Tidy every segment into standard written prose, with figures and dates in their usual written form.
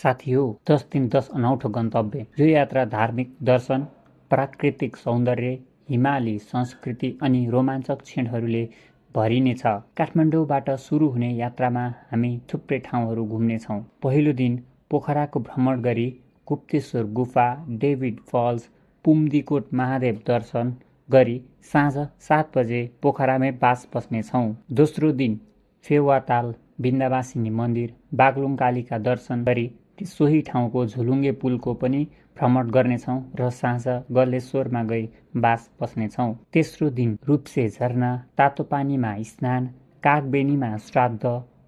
साथी हो 10 दिन 10 अनौठो गन्तव्य। यो यात्रा धार्मिक दर्शन, प्राकृतिक सौन्दर्य, हिमाली संस्कृति अनि रोमाञ्चक क्षणहरूले भरिनेछ। काठमाडौँबाट सुरु हुने यात्रामा हामी थुप्रै ठाउँहरू घुम्नेछौँ। पहिलो दिन पोखराको भ्रमण गरी गुप्तेश्वर गुफा, डेभिड फल्स, पुम्दीकोट महादेव दर्शन गरी साँझ 7 बजे पोखरामै बास बस्नेछौँ। दोस्रो दिन फेवाताल, बिन्दावासिनी मन्दिर, बागलुङ कालिका दर्शन गरी सोही ठाउँको झुलुङ्गे पुलको पनि भ्रमण गर्नेछौँ र साँझ गलेश्वरमा गई बास बस्नेछौँ। तेस्रो दिन रूप्से झरना, तातो पानीमा स्नान, कागबेनीमा श्राद्ध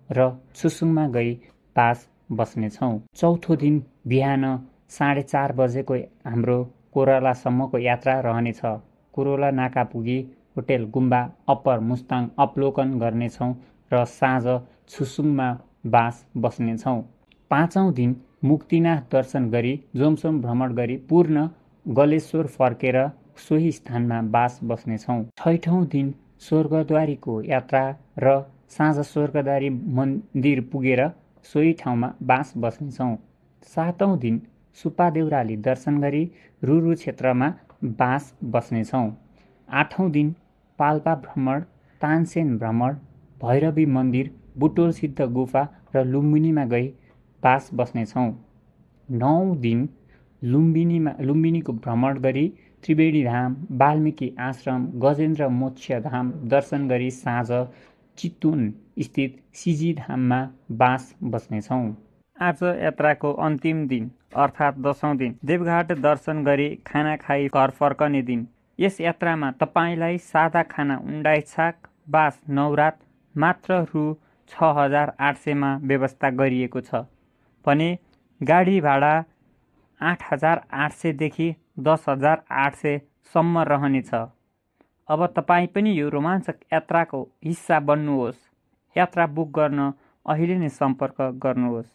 र छुसुङमा गई बास बस्नेछौँ। चौथो दिन बिहान 4:30 बजेको हाम्रो कोरलासम्मको यात्रा रहनेछ। कोरोला नाका पुगी होटेल गुम्बा अप्पर मुस्ताङ अवलोकन गर्नेछौँ र साँझ छुसुङमा बास बस्नेछौँ। पाँचौं दिन मुक्तिनाथ दर्शन गरी जोमसोम भ्रमण गरी पूर्ण गलेश्वर फर्केर सोही स्थानमा बास बस्नेछौँ। छैठौं दिन स्वर्गद्वारीको यात्रा र साँझ स्वर्गद्वारी मन्दिर पुगेर सोही ठाउँमा बास बस्नेछौँ। सातौं दिन सुपादेउराली दर्शन गरी रुरु क्षेत्रमा बास बस्नेछौँ। आठौं दिन पाल्पा भ्रमण, तानसेन भ्रमण, भैरवी मन्दिर, बुटोल सिद्ध गुफा र लुम्बिनीमा गई बास बस्नेछौँ। 9 दिन लुम्बिनीको भ्रमण गरी त्रिवेणी धाम, वाल्मीकि आश्रम, गजेन्द्र मोक्ष धाम दर्शन गरी साँझ चितवन स्थित सिजी धाममा बास बस्नेछौँ। आज यात्राको अन्तिम दिन अर्थात् 10औं दिन देवघाट दर्शन गरी खाना खाई घर फर्कने दिन। यस यात्रामा तपाईलाई सादा खाना 29 छाक, बास 9 रात मात्र रु 6,800 मा व्यवस्था गरिएको छ भने गाडी भाडा 8,800 देखि 10,800 सम्म रहनेछ। अब तपाईँ पनि यो रोमाञ्चक यात्राको हिस्सा बन्नुहोस्। यात्रा बुक गर्न अहिले नै सम्पर्क गर्नुहोस्।